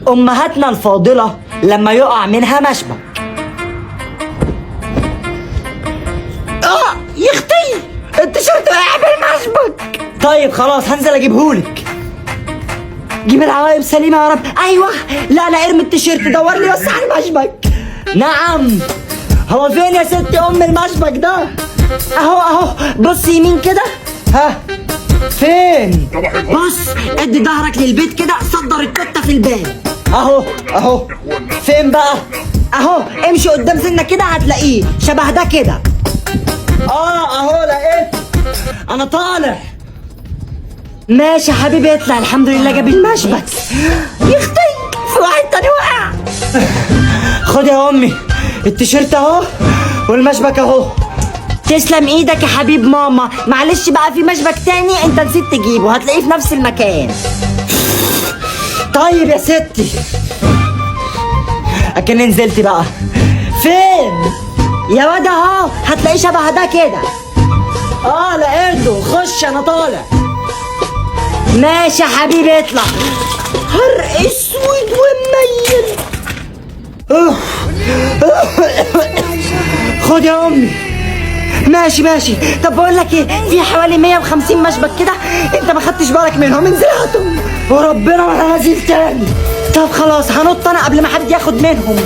امهاتنا الفاضلة لما يقع منها مشبك. يختي التيشيرت وقع بالمشبك. طيب خلاص هنزل اجيبهولك. جيب العواقب سليمة يا رب. ايوه لا لا ارمي التيشيرت، دور لي بس على المشبك. نعم هو فين يا ستي ام المشبك ده؟ اهو اهو، بص يمين كده. ها فين؟ بص ادي ظهرك للبيت كده، صدر التوته في الباب. اهو اهو. فين بقى؟ اهو امشي قدام سنة كده هتلاقيه شبه ده كده. اهو لقيت. انا طالع. ماشي يا حبيبي اطلع. الحمد لله جاب المشبك. يختي في واحد تاني وقع. خد يا امي التيشيرت اهو والمشبك اهو. تسلم ايدك يا حبيب ماما. معلش بقى في مشبك تاني انت نسيت تجيبه، هتلاقيه في نفس المكان. طيب يا ستي اكن نزلت بقى. فين يا واد؟ اهو هتلاقيه شبه ده كده. لقيته. خش انا طالع. ماشي يا حبيبي اطلع. هر اسود وميل. خد يا امي. ماشي ماشي. طب بقول لك ايه، في حوالي 150 مشبك كده انت ما خدتش بالك منهم، انزل هاتهم وربنا ما انا نازل تاني. طب خلاص هنط انا قبل ما حد ياخد منهم.